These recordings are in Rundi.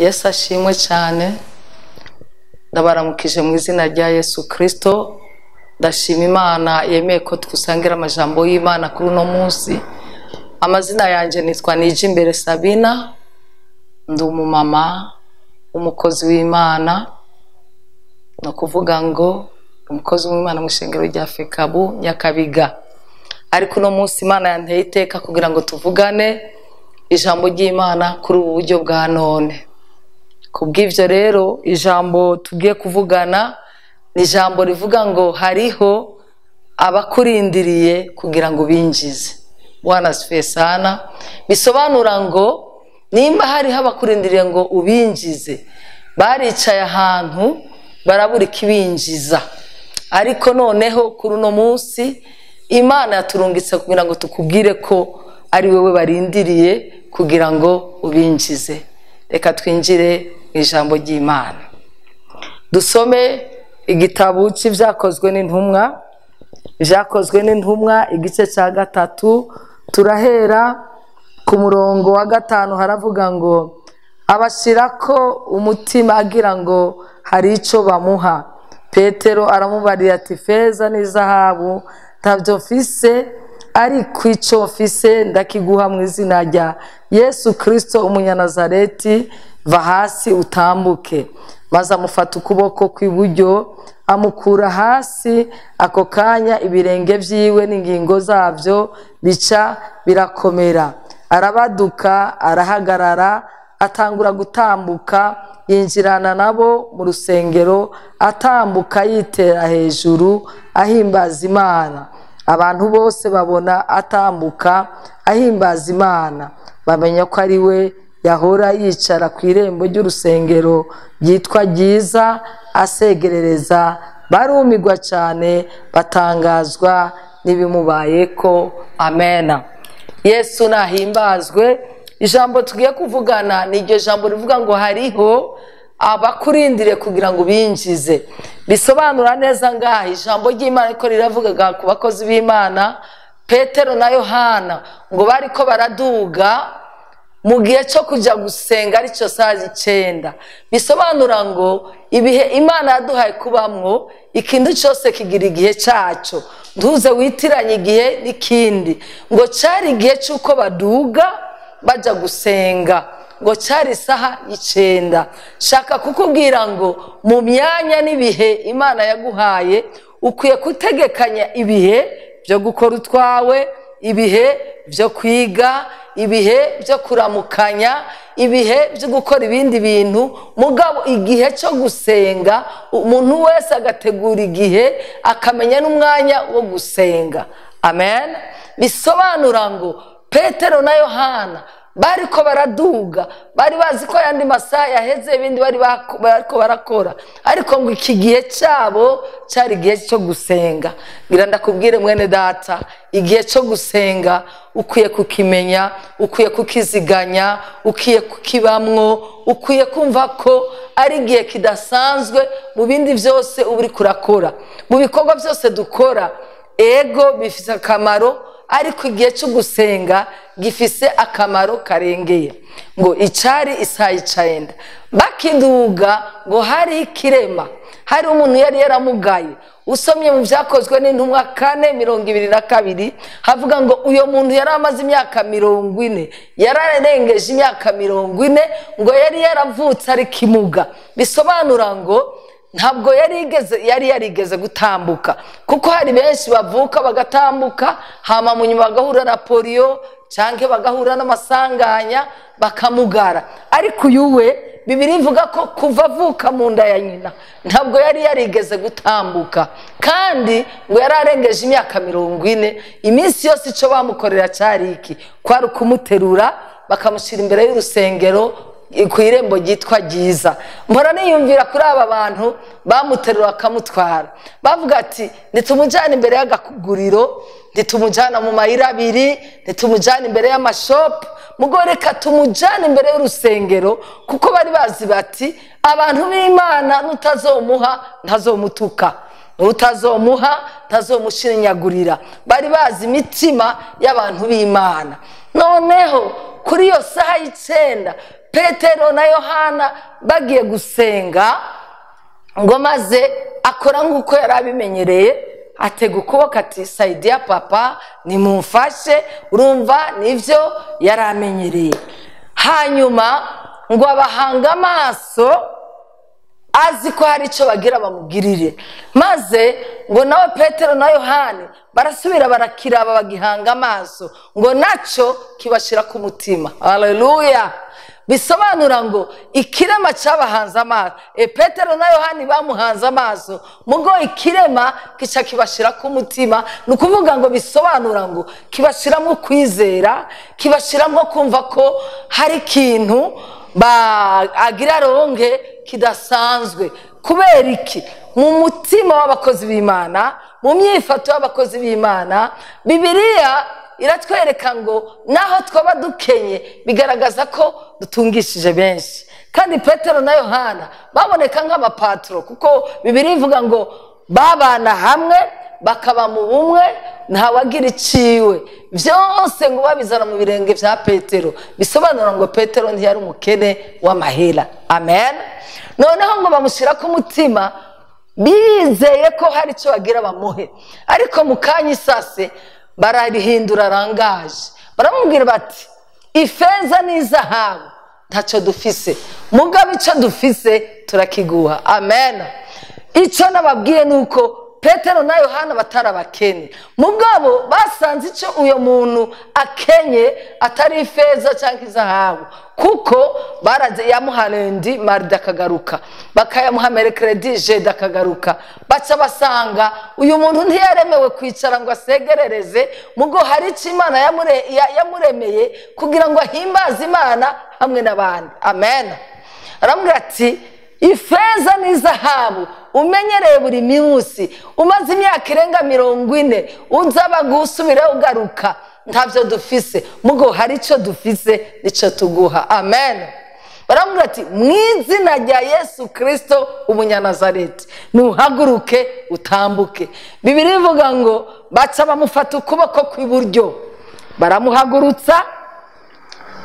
Yesu ashimwe cyane. Ndabaramukije mu izina rya Yesu Kristo. Ndashima Imana yemeye ko twisangira amajambo y'Imana kuri uno munsi. Amazina yanjye nitwa Nijimbere Sabina, ndi umumama umukozi w'Imana, no kuvuga ngo umukozi w'Imana mu ishengero rya Fekabu Nyakabiga. Ariko uno munsi Imana yanteye iteka kugira ngo tuvugane ijambo ry'Imana kuri ubu buryo bwa none. Kubw'ivyo rero ijambo tugiye kuvugana ni ijambo rivuga ngo hariho abakurindiriye kugira ngo binjize. Bwana asifiwe sana. Bisobanura ngo nimba hariho abakurindiriye ngo ubinjize, baricaye ahantu barabura ikibinjiza. Ariko noneho kuri uno munsi Imana yaturungitse kugira ngo tukubwire ko ari wewe barindiriye kugira ngo ubinjize. Reka twinjire mu ijambo ry'Imana. Dusome igitabo cy'Ibyakozwe n'Intumwa, Ibyakozwe n'Intumwa igice cya 3, turahera ku murongo wa 5. Haravuga ngo abashirako umutima agira ngo hari ico bamuha. Petero aramubarira ati feza n'izahabu ntabyo mfise, ariko ico mfise ndakiguha mu izina rya Yesu Kristo umunyanazareti, va hasi utambuke. Maze amufata ukuboko kw'iburyo amukura hasi, ako kanya ibirenge vyiwe n'ingingo zavyo bica birakomera. Arabaduka, arahagarara, atangura gutambuka, yinjirana nabo mu rusengero, atambuka yitera hejuru ahimbaza Imana. Abantu bose babona atambuka ahimbaza Imana, bamenya ko ari we yahora yicara ku irembo ry'urusengero ryitwa Ryiza asegerereza. Barumigwa cyane, batangazwa n'ibimubayeko. Amena. Yesu nahimbazwe. Ijambo tugiye kuvugana ni iryo jambo rivuga ngo hariho abakurindire kugira ngo binjize. Bisobanura neza ngaha ijambo ry'Imana ko riravuga ku bakozi b'Imana Petero na Yohana ngo bariko baraduga mu gihe cyo kujya gusenga aricyo saa 9. Bisobanura ngo ibihe Imana yaduhaye kubamwo, ikintu cyose kigira igihe cyaco. Ntuze witiranye igihe n'ikindi. Ngo cyari igihe cy'uko baduga bajya gusenga, ngo cyari isaha 9. Shaka kukubwira ngo mu myanya n'ibihe Imana yaguhaye ukwiye kutegekanya ibihe byo gukora utwawe, ibihe byo kwiga, ibihe byo kuramukanya, ibihe byo gukora ibindi bintu. Mugabo igihe cyo gusenga umuntu wese agategura igihe akamenya n'umwanya wo gusenga. Amen. Bisobanura ngo Petero na Yohana bariko baraduga, bari bazi ko yandi masaha yaheze ibindi bari bariko barakora, ariko ngo iki gihe cyabo cyari igihe cyo gusenga. Ngira ndakubwire mwene data, igihe cyo gusenga ukwiye kukimenya, ukwiye kukiziganya, ukwiye kukibamwo, ukwiye kumva ko ari igihe kidasanzwe mu bindi byose uri kurakora. Mu bikorwa byose dukora, ego bifite akamaro, ariko igihe cyo gusenga gifise akamaro karengeye. Ngo icari isaha 9 bakiduga, ngo hari ikirema, hari umuntu yari yaramugaye. Usomye mu Byakozwe n'Intumwa 4:22 havuga ngo uyo muntu yari amaze imyaka 40, yararengeje imyaka 40, ngo yari yaravutse ari kimuga. Bisobanura ngo ntabwo yari yarigeze gutambuka, kuko hari benshi bavuka bagatambuka hama mu nyuma bagahura na polio canke bagahura n'amasanganya bakamugara. Ariko uyu we Bibiliya ivuga ko kuva avuka mu nda ya nyina ntabwo yari yarigeze gutambuka, kandi ngo yari arengeje imyaka 40. Iminsi yose ico bamukorera cyari iki? Kwari kumuterura bakamushyira imbere y'urusengero ku irembo ryitwa Ryiza. Mpora niyumvira kuri aba bantu bamuterura bakamutwara, bavuga ati nitumujyana imbere y'agakuguriro, nitumujyana mu mayira abiri, nitumujyana imbere y'amashopu, mugo reka tumujyane imbere y'urusengero, kuko bari bazi bati abantu b'Imana nutazomuha ntazomutuka, utazomuha ntazomushinyagurira. Bari bazi imitima y'abantu b'Imana. Noneho kuri iyo saha 9 Petero na Yohana bagiye gusenga, ngo maze akora nk'uko yari abimenyereye, atega ukuboko ati saidia papa nimumfashe. Urumva nivyo yari amenyereye. Hanyuma ngo abahanga amaso azi ko hari icyo bagira bamugirire, maze ngo nawe Petero na Yohani barasubira barakiraba bagihanga amaso, ngo nacyo kibashira ku mutima. Haleluya! Bisobanura ngo ikirema cyabahanze amaso. Petero na Yohani bamuhanze amaso, mugo ikirema kica kibashira ku mutima. Ni ukuvuga ngo bisobanura ngo kibashiramo kwizera, kibashiramo kumva ko hari ikintu agira ronge kidasanzwe. Kubera iki? Mu mutima w'abakozi b'Imana, mu myifato y'abakozi b'Imana, Bibiliya iratwereka ngo naho twaba dukenye bigaragaza ko dutungishije benshi. Kandi Petero na Yohana baboneka nk'abapatro, kuko Bibiliya ivuga ngo babana hamwe bakaba mu bumwe, ntawagira iciwe, byose ngo babizana mu birenge bya Petero. Bisobanura ngo Petero ntiyari umukene w'amahera. Amen. Noneho ngo bamushyira ku mutima bizeye ko hari icyo bagira bamuhe, ariko mu kanya isase bararihindura rangaje, baramubwira bati ifeza n'izahabu ntacyo dufise, mugabo icyo dufise turakiguha. Amen. Icyo nababwiye nuko Petero na Yohana batarabakene, mugabo basanze icyo uyo muntu akenye atari ifeza cyangwa izahabu, kuko baraze yamuha lundi mardi akagaruka, bakayamuha mercredi jeudi akagaruka, baca basanga uyu muntu ntiyaremewe kwicara ngo asegerereze, mugo hari icyo Imana yamuremeye kugira ngo ahimbaze Imana hamwe n'abandi. Amen. Aramubwira ati ifeza n'izahabu umenyereye buri munsi, umaze imyaka irenga 40 uzaba gusubira ugaruka, ntavyo dufise, mugo hari icyo dufise nico tuguha. Amen. Baramubwira ati mu izina rya Yesu Kristo umunyanazareti nuhaguruke utambuke. Bibiliya ivuga ngo baca bamufata ukuboko kw'iburyo baramuhagurutsa.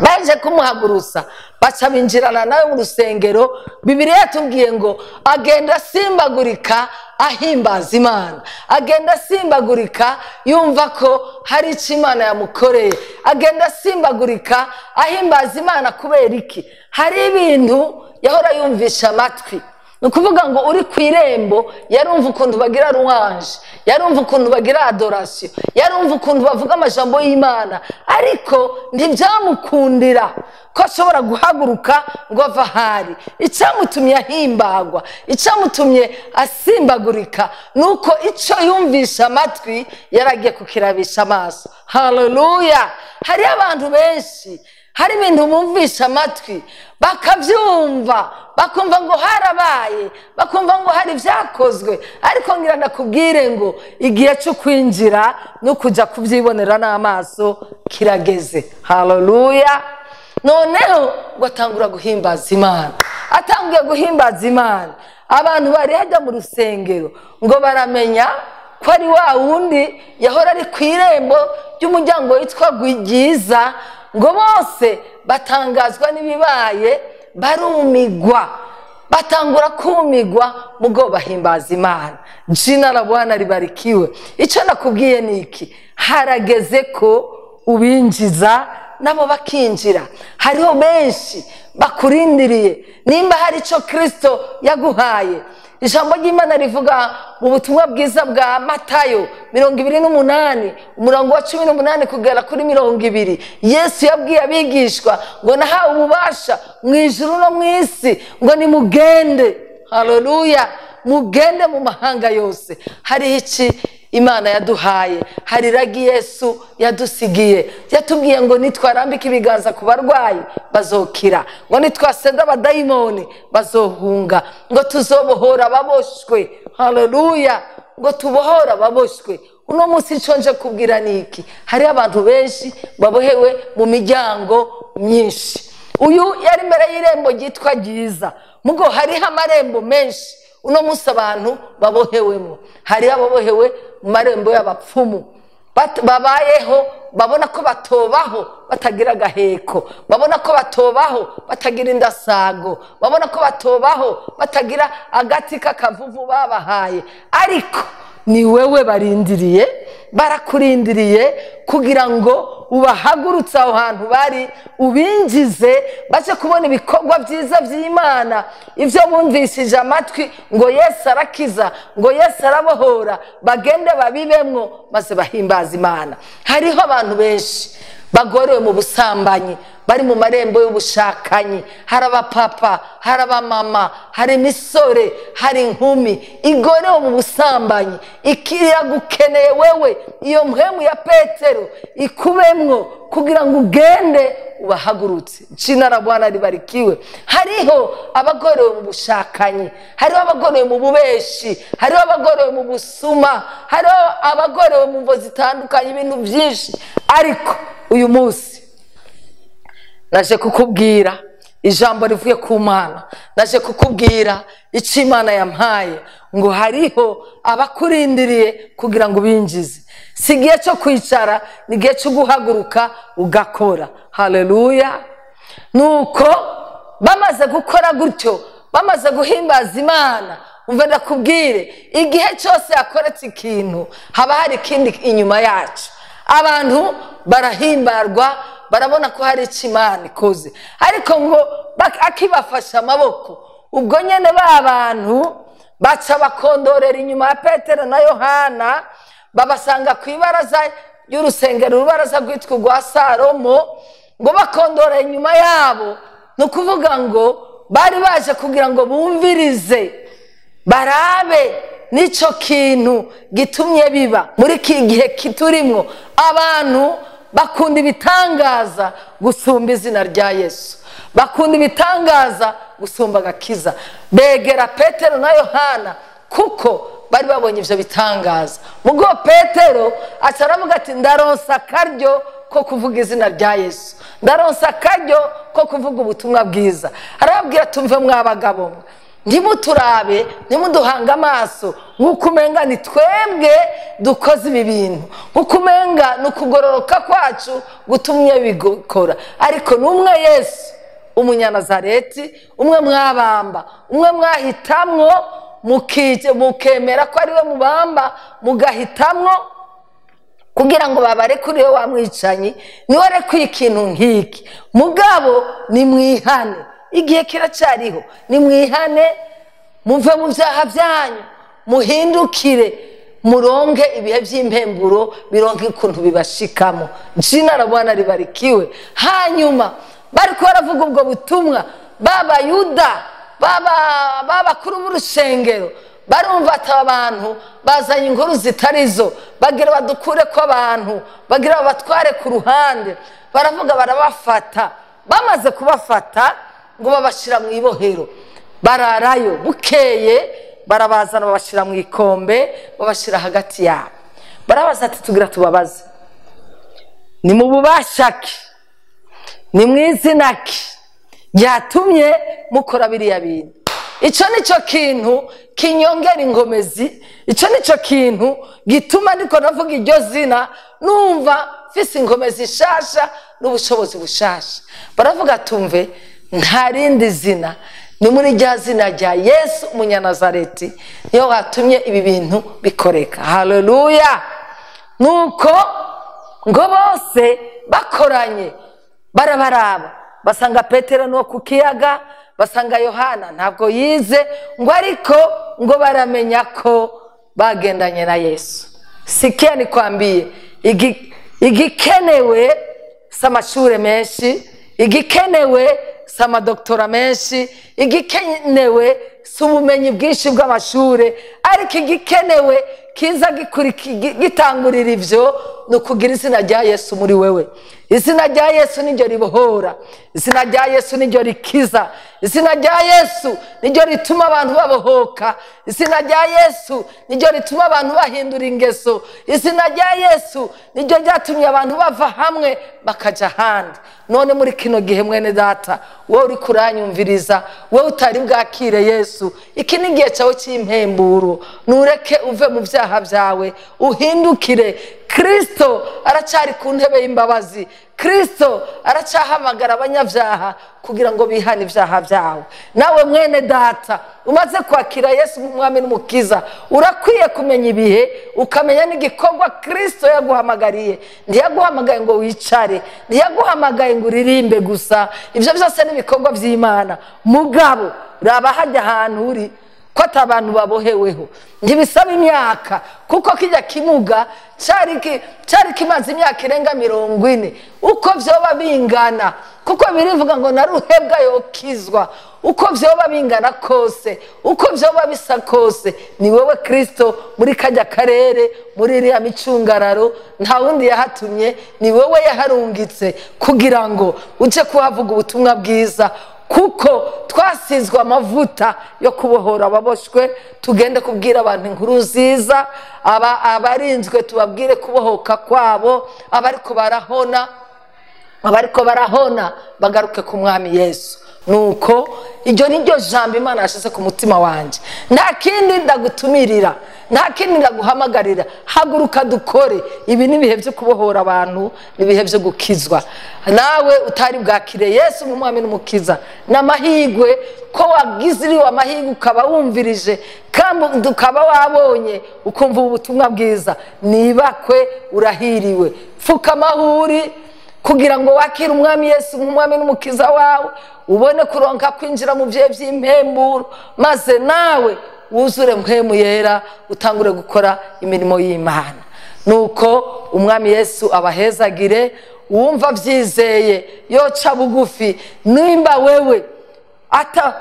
Baje kumuhagurutsa baca binjirana nawe mu rusengero. Bibiliya yatubwiye ngo agenda asimbagurika ahimbaza Imana, agenda asimbagurika yumva ko hari icyo Imana yamukoreye, agenda asimbagurika ahimbaza Imana. Kubera iki? Hari ibintu yahora yumvisha amatwi. Ni ukuvuga ngo uri ku irembo yarumva ukuntu bagira louange, yarumva ukuntu bagira adoration, yarumva ukuntu bavuga amajambo y'Imana, ariko ntibyamukundira ko ashobora guhaguruka ngo ava ahari. Icyamutumye ahimbagwa, icyamutumye asimbagurika, nuko icyo yumvisha amatwi yaragiye kukirabisha amaso. Haleluya! Hari abantu benshi hari ibintu bumvisha amatwi bakabyumva, bakumva ngo harabaye, bakumva ngo hari byakozwe, ariko ngira ndakubwire ngo igihe cyo kwinjira no kujya kubyibonera n'amaso kirageze. Haleluya! Noneho ngo atangura guhimbaza Imana. Atangiye guhimbaza Imana, abantu bari hajya mu rusengero ngo baramenya ko ari wa wundi yahora ari ku irembo ry'umuryango witwa Rwigiza, ngo bose batangazwa n'ibibaye, barumigwa, batangura kumigwa, mugo bahimbaza Imana. Jina la Bwana libarikiwe. Icyo nakubwiye ni iki? Harageze ko ubinjiza nabo bakinjira. Hariho benshi bakurindiriye. Nimba hari icyo Kristo yaguhaye, ijambo ry'Imana rivuga mu butumwa bwiza bwa Matayo 28 umurongo wa 18 kugera kuri 20, Yesu yabwiye abigishwa ngo nahawe ububasha mu ijuru no mu isi, ngo nimugende. Haleluya! Mugende mu mahanga yose. Hari iki Imana yaduhaye, hari iragi Yesu yadusigiye. Yatubwiye ngo nitwarambika ibiganza ku barwayi bazokira, ngo nitwasenda abadayimoni bazohunga, ngo tuzobohora ababoshwe. Haleluya! Ngo tubohora ababoshwe. Uno munsi nshonje kubwira niki? Hari abantu benshi babohewe mu miryango myinshi. Uyu yari imbere y'irembo ryitwa Ryiza, mugo hariho amarembo menshi uno munsi abantu babohewemo. Hari ababohewe mu marembo y'abapfumu, babayeho babona ko batobaho batagira agaheko, babona ko batobaho batagira indasago, babona ko batobaho batagira agati k'akavuvu babahaye. Ariko ni wewe barindiriye, barakurindiriye kugira ngo ubahagurutse aho hantu bari, ubinjize baje kubona ibikorwa byiza by'Imana, ivyo bumvishije amatwi ngo Yesu arakiza, ngo Yesu arabohora, bagende babibemwo maze bahimbaza Imana. Hariho abantu benshi bagorewe mu busambanyi, bari mu marembo y'ubushakanyi, hari abapapa, hari abamama, hari imisore, hari inkumi igorewe mu busambanyi, ikiragukeneye wewe. Iyo mpwemu ya Petero ikubemwo kugira ngo ugende ubahagurutse. Jina la Bwana libarikiwe. Hariho abagorewe mu bushakanyi, hariho abagorewe mu bubeshi, hariho abagorewe mu busuma, hariho abagorewe mu mvo zitandukanye, ibintu byinshi. Ariko uyu munsi naje kukubwira ijambo rivuye ku Mana, naje kukubwira icyo Imana yampaye, ngo hariho abakurindiriye kugira ngo binjize. Si igihe cyo kwicara, ni igihe cyo guhaguruka ugakora. Haleluya. Nuko bamaze gukora gutyo, bamaze guhimbaza Imana, umva ndakubwire, igihe cyose yakoretse ikintu haba hari ikindi inyuma yacu. Abantu barahimbarwa, barabona ko hari icyo Imana ikoze, ariko ngo akibafasha amaboko, ubwo nyene ba bantu baca bakondorera inyuma ya Petero na Yohana, babasanga ku ibaraza ry'urusengero, urubaraza rwitwa urwa Salomo, ngo bakondorera inyuma yabo. Ni ukuvuga ngo bari baje kugira ngo bumvirize, barabe nico kintu gitumye biba. Muri iki gihe kiturimwo, abantu bakunda ibitangaza gusumba izina rya Yesu, bakunda ibitangaza gusumba agakiza. Begera Petero na Yohana kuko bari babonye ivyo bitangaza. Mugo Petero aca aravuga ati ndaronsa akaryo ko kuvuga izina rya Yesu, ndaronsa akaryo ko kuvuga ubutumwa bwiza. Arababwira tumve mwabagabo mwe, ntimuturabe, ntimuduhanga amaso nk'uko umenga ni twebwe dukoze ibi bintu, nk'uko umenga ni ukugororoka kwacu gutumye bigukora. Ariko n'umwe Yesu umunyanazareti, umwe mwabamba, umwe mwahitamwo mukemera ko ari we mubamba, mugahitamwo kugira ngo babarekure wa mwicanyi, niwe arekuye ikintu nk'iki. Mugabo nimwihane, igihe kiracyariho, nimwihane, muve mu byaha byanyu, muhindukire, muronke ibihe by'impemburo, bironke ukuntu bibashikamo. Jina la Bwana libarikiwe. Hanyuma bariko baravuga ubwo butumwa, baba Yuda, baba kuri b'urusengero barumva ati abantu bazanye inkuru zitarizo, bagira badukure ko abantu, bagira babatware ku ruhande. Baravuga barabafata, bamaze kubafata ngo babashira mu ibohero, bararayo. Bukeye barabazana babashira mu ikombe, babashira hagati yabo. Barabaza ati tugira tubabaze, ni mu bubashaki, ni mu izinaki ryatumye mukora biriya bintu? Ico nico kintu kinyongera ingomezi, ico nico kintu gituma ndiko navuga iryo zina numva mfise ingomezi nshasha n'ubushobozi bushasha. Baravuga tumve, nta rindi zina, ni muri rya zina rya Yesu umunyanazareti niyo watumye ibi bintu bikoreka. Haleluya. Nuko ngo bose bakoranye barabaraba, basanga Petero no ku kiyaga, basanga Yohana ntabwo yize, ngo ariko ngo baramenya ko bagendanye na Yesu. Sikia nikwambie, igikenewe si amashure menshi, igikenewe si amadoktora menshi, igikenewe si ubumenyi bwinshi bw'amashure, ariko igikenewe kiza gitangurira ivyo ni ukugira izina rya Yesu muri wewe. Izina rya Yesu niryo ribohora, izina rya Yesu niryo rikiza, izina rya Yesu niryo rituma abantu babohoka, izina rya Yesu niryo rituma abantu bahindura ingeso, izina rya Yesu niryo ryatumye abantu bava hamwe bakaja ahandi. None muri kino gihe mwene data, wowe uri kuranyumviriza, wowe utari bwakire Yesu, iki ni igihe cyawe cy'impemburo. Nureke uve mu byaha byawe, uhindukire Kristo aracyari ku ntebe y'imbabazi. Kristo aracyahamagara abanyabyaha kugira ngo bihane ibyaha byawe. Nawe mwene data umaze kwakira Yesu nk'umwami n'umukiza, urakwiye kumenya ibihe, ukamenya n'igikorwa Kristo yaguhamagariye. Ntiyaguhamagaye ngo wicare, ntiyaguhamagaye ngo uririmbe gusa, ibyo byose ni ibikorwa by'Imana. Mugabo raba hajya ahantu uri ko atabantu baboheweho, ntibisaba imyaka, kuko kijya kimuga cyari kimaze imyaka irenga 40. Uko vyoba bingana, kuko birivuga ngo naruhebwa yokizwa, uko vyoba bingana kose, uko vyoba bisa kose, ni wewe Kristo muri kajya karere, muri iriya micungararo, nta wundi yahatumye, ni wewe yaharungitse kugira ngo uje kuhavuga ubutumwa bwiza. Kuko twasizwe amavuta yo kubohora ababoshwe, tugende kubwira abantu inkuru nziza, abarinzwe tubabwire kubohoka kwabo, abariko barahona bagaruke ku mwami Yesu. Nuko iryo ni ryo jambo Imana yashize ku mutima wanje. Nta kindi ndagutumirira, nta kindi ndaguhamagarira, haguruka dukore. Ibi ni ibihe byo kubohora abantu, ni ibihe byo gukizwa. Nawe utari bwakire Yesu nk'umwami n'umukiza, n'amahigwe ko wagize iriwe amahigwe ukaba wumvirije kandi ukaba wabonye ukumva ubutumwa bwiza, nibakwe urahiriwe. Pfuka amahuri kugira ngo wakire umwami Yesu nk'umwami n'umukiza wawe, ubone kuronka kwinjira mu bye by'impemburo, maze nawe wuzure mpemu yera, utangure gukora imirimo y'Imana. Nuko umwami Yesu abahezagire. Uwumva byizeye yoca bugufi. Nimba wewe ata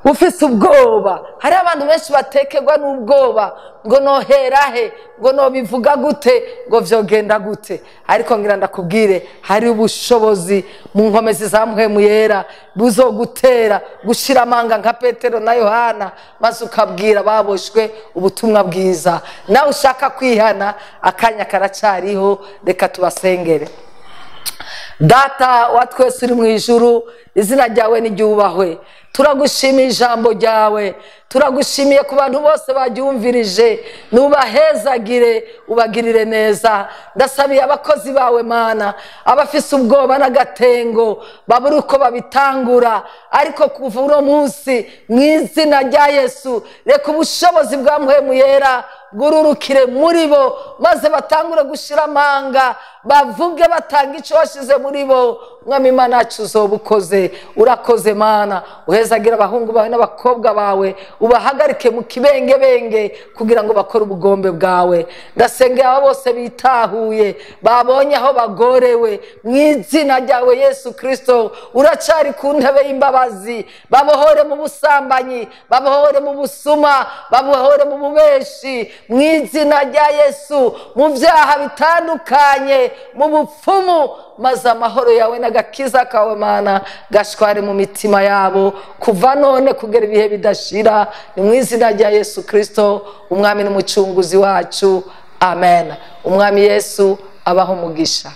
ufise ubwoba, hari abantu benshi batekerwa n'ubwoba ngo nohera he, ngo nobivuga gute, ngo vyogenda gute, ariko ngira ndakubwire hari ubushobozi mu nkomezi za mpwemu yera buzogutera gushira amanga nka Petero na Yohana, maze ukabwira baboshwe ubutumwa bwiza. Nawe ushaka kwihana, akanya karacariho, reka tubasengere. Data wa twese uri mu ijuru, izina ryawe niryubahwe. Turagushimiye ijambo ryawe, turagushimiye ku bantu bose baryumvirije, nubahezagire ubagirire neza. Ndasabiye abakozi bawe Mana, abafise ubwoba n'agatengo babura uko babitangura, ariko kuva uno munsi mu izina rya Yesu reka ubushobozi bwa mpwemu yera bwururukire muri bo, maze batangure gushira amanga, bavuge batanga icyo washize muri bo. Mwami Imana yacu uzobukoze, urakoze Mana. Uhezagira abahungu bawe n'abakobwa bawe, ubahagarike mu kibengebenge kugira ngo bakore ubugombe bwawe. Ndasengera abo bose bitahuye, babonye aho bagorewe, mu izina ryawe Yesu Kristo uracari ku ntebe y'imbabazi. Babohore mu busambanyi, babohore mu busuma, babohore mu bubeshi, mu izina rya Yesu, mu byaha bitandukanye, mu bupfumu, maze amahoro yawe n'agakiza kawe Mana gashware mu mitima yabo kuva none kugera ibihe bidashira. Ni mu izina rya Yesu Kristo umwami n'umucunguzi wacu, amen. Umwami Yesu abaho umugisha.